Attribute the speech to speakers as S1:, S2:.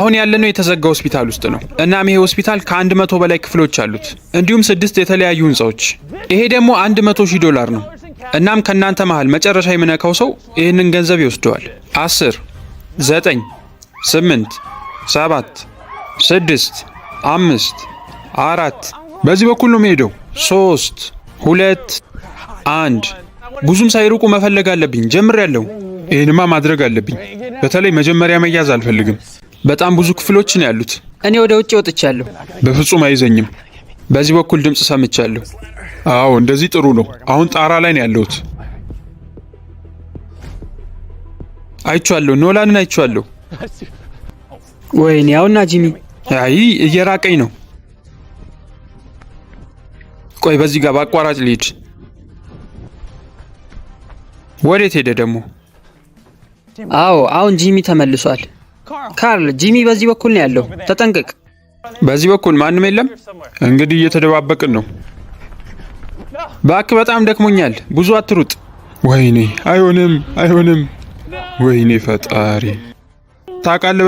S1: አሁን ያለነው የተዘጋ ሆስፒታል ውስጥ ነው። እናም ይሄ ሆስፒታል ከ100 በላይ ክፍሎች አሉት፣ እንዲሁም 6 የተለያዩ ህንፃዎች። ይሄ ደግሞ $100,000 ነው። እናም ከእናንተ መሃል መጨረሻ የምነካው ሰው ይህንን ገንዘብ ይወስደዋል። 10፣ 9፣ 8፣ 7፣ 6፣ 5፣ 4፣ በዚህ በኩል ነው የሚሄደው። 3፣ 2፣ 1። ብዙም ሳይርቁ መፈለግ አለብኝ። ጀምሬያለሁ። ይህንማ ማድረግ አለብኝ። በተለይ መጀመሪያ መያዝ አልፈልግም። በጣም ብዙ ክፍሎች ነው ያሉት።
S2: እኔ ወደ ውጭ ወጥቻለሁ።
S1: በፍጹም አይዘኝም። በዚህ በኩል ድምፅ ሰምቻለሁ። አዎ እንደዚህ ጥሩ ነው። አሁን ጣራ ላይ ነው ያለሁት። አይቼዋለሁ። ኖላንን አይቼዋለሁ።
S2: ወይኔ አሁና ጂሚ፣
S1: አይ እየራቀኝ ነው። ቆይ በዚህ ጋር በአቋራጭ ልሂድ። ወዴት ሄደ ደግሞ?
S2: አዎ አሁን ጂሚ ተመልሷል። ካርል፣ ጂሚ በዚህ በኩል ነው ያለው፣ ተጠንቀቅ።
S1: በዚህ በኩል ማንም የለም። እንግዲህ እየተደባበቅን ነው። እባክህ በጣም ደክሞኛል። ብዙ አትሩጥ። ወይኔ አይሆንም፣ አይሆንም። ወይኔ ፈጣሪ ታውቃለህ።